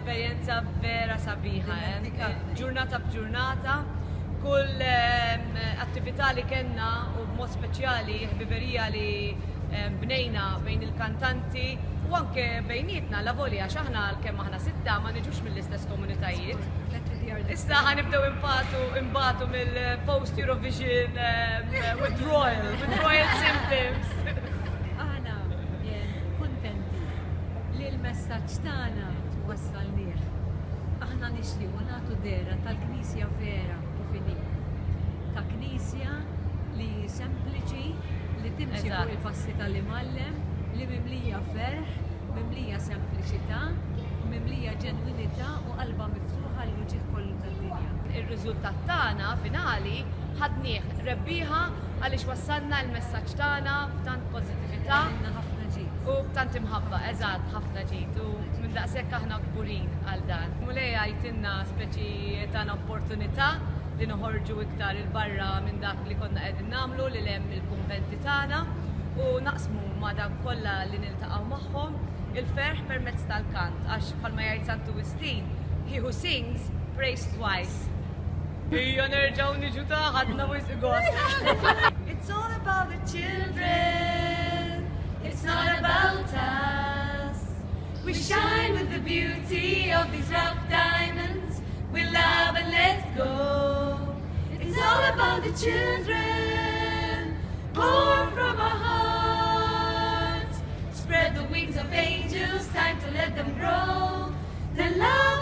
esperjenza vera sabiħa. Eh? Ġurnata b'ġurnata, kull attività li kellna u b'mod speċjali ħbiberija li bnejna bejn il-kantanti u anke bejnietna la voli għax aħna kemm aħna sitta ma niġux mill-istess komunitajiet. Issa ħa nibdew impatu imbatu mill-post Eurovision withdrawal, withdrawal symptoms. Aħna kuntenti li l-messaġġ tagħna wassalnieh. Aħna nixtiequ nagħtu dehra tal-Knisja vera kif inhi. Ta' Knisja li hi sempliċi, li timxi fuq il-passi tal-Imgħallem, li mimlija ferħ, mimlija sempliċità, u mimlija ġenwinità u qalbha miftuħa għall-uġigħ kollu tad-dinja. Ir-riżultat tagħna finali ħadnieh rebbieħa għaliex wassalna l-messaġġ tagħna b'tant pożittività. Għamilna ħafna ġid. U b'tant imħabba, eżatt, ħafna ġid. U minn daqshekk aħna kburin għal dan. Mulej għajtilna speċi tana opportunità li noħorġu iktar 'il barra minn dak li konna qegħdin nagħmlu lil hemm il-kunventi tagħna u naqsmu ma' dawk kollha li niltaqgħu magħhom il-ferħ permezz tal-kant għax bħalma jgħid Santu Wistin, he who sings prays twice. Ejja nerġgħu niġu ta' ħadna wisq gost. It's all about the children, it's not about us. We shine with the beauty of these rough diamonds. We love and let go. It's all about the children, born from our hearts. Spread the wings of angels, time to let them grow. The love